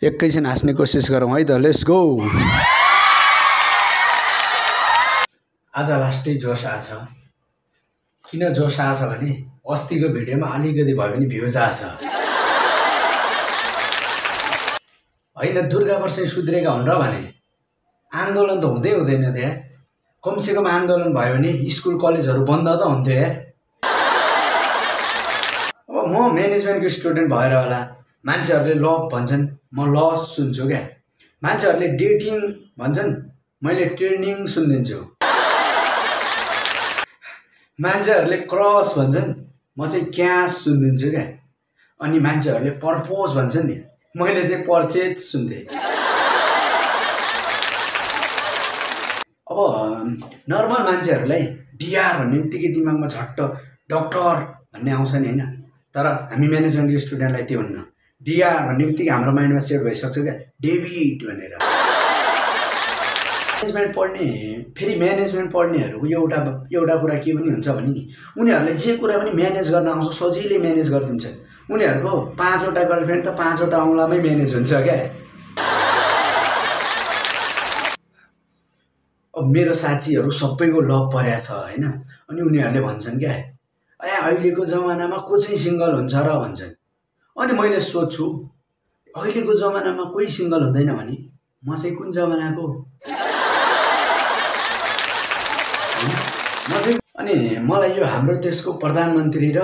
एकैछिन हाँस्ने कोसिस गरौँ है त। Let's go. आज लास्टै जोस आछ। किन जोस आछ भने अस्तिको भिडियोमा अलिकति भए पनि भ्युज आछ होइन। दुर्गा वर्षै सुध्रेका हुन् र भने आन्दोलन त हुँदै हुँदैन त्यहाँ। कमसेकम आन्दोलन भयो भने स्कुल कलेजहरू बन्द त हुन्थ्यो यार। अब म म्यानेजमेन्टको स्टुडेन्ट भएर होला मान्छेहरूले ल भन्छन्, म ल सुन्छु क्या। मान्छेहरूले डेटिङ भन्छन्, मैले ट्रेनिङ सुनिदिन्छु। मान्छेहरूले क्रस भन्छन्, म चाहिँ क्यास सुनिदिन्छु क्या। अनि मान्छेहरूले पर्पोज भन्छन् नि, मैले चाहिँ पर्चेज सुन्थेँ। अब नर्मल मान्छेहरूलाई डिआर भन्ने बित्तिकै दिमागमा झट्ट डक्टर भन्ने आउँछ नि होइन। तर हामी म्यानेजमेन्टको स्टुडेन्टलाई त्यो हुन्न। डिआर भन्ने बित्तिकै हाम्रो माइन्डमा सेट भइसक्छ क्या, डेभिड भनेर। म्यानेजमेन्ट पढ्ने फेरि म्यानेजमेन्ट पढ्नेहरूको एउटा कुरा के पनि हुन्छ भने नि, उनीहरूले जे कुरा पनि म्यानेज गर्न आउँछ सजिलै म्यानेज गरिदिन्छन्। उनीहरूको 5वटा गर्लफ्रेन्ड त 5वटा औँलामै म्यानेज हुन्छ क्या। अब मेरो साथीहरू सबैको लभ परेको छ होइन। अनि उनीहरूले भन्छन् क्या, अहिलेको जमानामा को चाहिँ सिङ्गल हुन्छ र भन्छन्। अनि मैले सोध्छु, अहिलेको जमानामा कोही सिङ्गल हुँदैन भने म चाहिँ कुन जमानाको? अनि मलाई यो हाम्रो देशको प्रधानमन्त्री र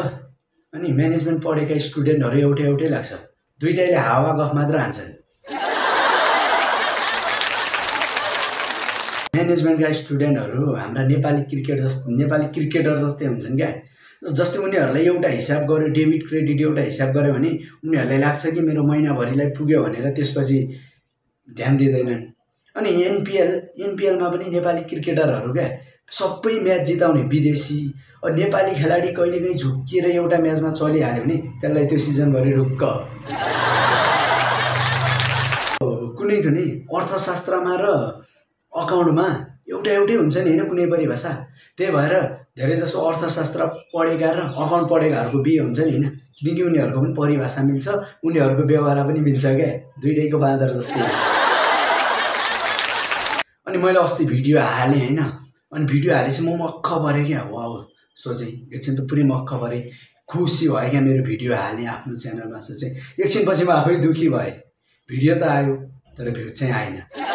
अनि म्यानेजमेन्ट पढेका स्टुडेन्टहरू एउटै लाग्छ। दुइटैले हावा गफ मात्र हान्छन्। म्यानेजमेन्टका स्टुडेन्टहरू हाम्रा नेपाली क्रिकेटर जस्तै हुन्छन् क्या। जस्तै उनीहरूलाई एउटा हिसाब गर्यो, डेबिट क्रेडिट एउटा हिसाब गर्यो भने उनीहरूलाई लाग्छ कि मेरो महिनाभरिलाई पुग्यो भनेर, त्यसपछि ध्यान दिँदैनन्। अनि एनपिएलमा पनि नेपाली क्रिकेटरहरू क्या सबै म्याच जिताउने विदेशी। नेपाली खेलाडी कहिलेकाहीँ झुक्किएर एउटा म्याचमा चलिहाल्यो भने त्यसलाई त्यो सिजनभरि ढुक्क। कुनै अर्थशास्त्रमा र अकाउन्टमा एउटै हुन्छ नि होइन कुनै परिभाषा। त्यही भएर धेरैजसो अर्थशास्त्र पढेका र अकाउन्ट पढेकाहरूको बिहे हुन्छ नि होइन। किनकि उनीहरूको पनि परिभाषा मिल्छ, उनीहरूको व्यवहार पनि मिल्छ क्या। दुइटैको बाँदर जस्तै। अनि मैले अस्ति भिडियो हालेँ होइन। अनि भिडियो हालेपछि म मक्ख परेँ क्या। वाउ सोचेँ, एकछिन त पुरै मक्ख परेँ, खुसी भएँ क्या। मेरो भिडियो हालेँ आफ्नो च्यानलमा चाहिँ एकछिनपछि म आफै दुःखी भएँ। भिडियो त आयो तर भ्यू चाहिँ आएन।